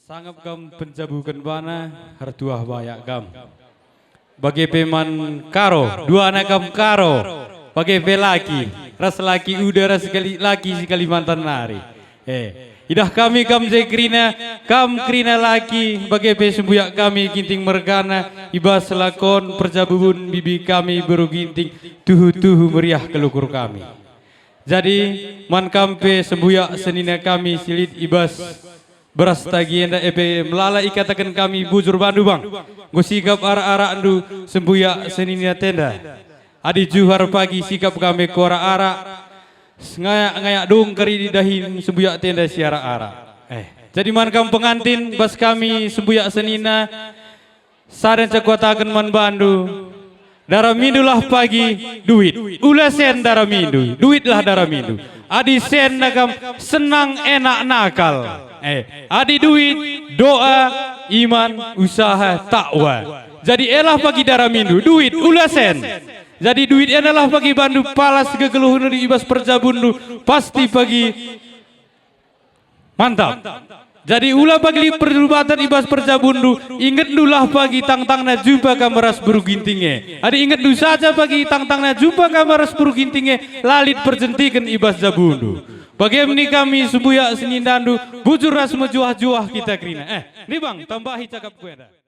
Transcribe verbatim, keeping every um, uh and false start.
Sangap kam penjabuken bana, ertuah bayak kam. Bage pe man Karo, duana kam Karo. Bage pe laki, ras laki Uda ras kali, laki si Kalimantan nari. Eh, idah kami kam je kerina, kam kerina laki, bage pe sembuyak kami Ginting mergana, i bas lakon perjabun bibi kami beru Ginting, tuhu-tuhu meriah kelukur kami. Jadi, man kam pe sembuyak senina kami si lit i bas beras tagi enda, e pe melala ikataken kami bujur bandu, bang. Enggo sikap arak-arakndu sembuyak senina tenda. Adi juhar pagi sikap kami ku arak-arak, sengayak-ngayak dung kari dahin sembuyak tenda si arak-arak. Eh, jadi man kam pengantin bas kami sembuyak senina, sada nca kuataken man bandu, daramindulah pagi duit. Ula sen daramindu, duitlah daramindu. Adi sen nakam senang enak nakal. Eh, adi duit, doa, iman, usaha, takwa. Jadi elah pagi daramindu, duit, ula sen. Jadi duit enalah pagi bandu palas kegeluhenndu i bas perjabunndu, pasti pagi mantap. Jadi ula pagi lit perlibatan i bas perjabunndu, ingetndulah pagi tangtangna jumpa kam ras beru Ginting e. Adi ingetndu saja pagi tangtangna jumpa kam ras beru Ginting e, la lit perjentiken i bas jabundu. Bage me kami sembuyak seninandu, bujur ras mejuah-juah kita kerina. Eh, ni bang, tambahi cakapku enda.